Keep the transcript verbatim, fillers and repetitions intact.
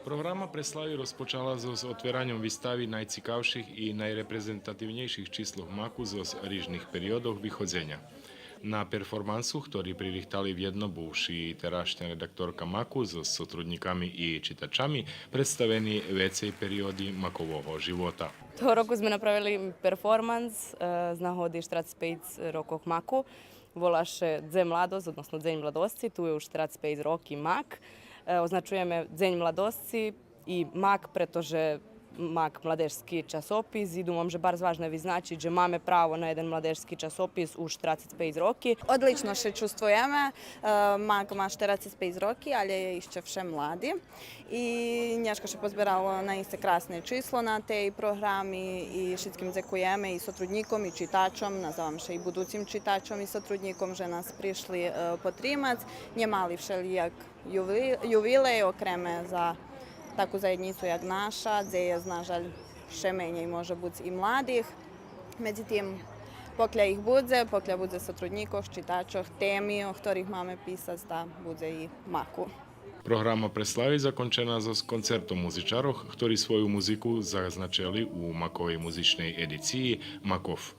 Програма преслави розпочала зоз отвераньом вистави найцикавших и найрепрезентативнєйших числох МАК-у зоз рижних периодох виходзеня. На перформансу, хтори пририхтали вєдно бувши и терашня редакторка МАК-у зоз сотруднїками и читачами, представени вецей периоди МАК-ового живота. Того року зме направили перформанс, е, з нагоди штерацец пейц рокох МАК-у. Вола ше Дзень младосци, односно Дзень младосци. Ту є уж штерацец пейц роки МАК. Е, означуєме Дзень младосци и МАК, прето же МАК младежски часопис и думам же барз важне визначиц же маме право на єден младежски часопис уж штерацец пейц роки. Одлично ше чувствуєме. Е, МАК ма штерацец пейц роки, алє є ище вше млади. И нєшка ше позберало наисце красне число на тей програми и шицким дзекуєме и сотруднїком и читачом, назавам ше и будуцим читачом и сотруднїком же нас пришли, е, потримац. Нє мали вшелїяк юви-, ювилей, окреме за таку заєднїцу як наша, дзе єст, на жаль, вше менєй може буц и младих. Медзитим, покля их будзе, покля будзе сотруднїкох, читачох, теми о хторих маме писац, та будзе и МАК-у. Програма преслави закончена зоз концертом музичарох, хтори свою музику зазначели у МАК-овей музичней едициї МАК-ов.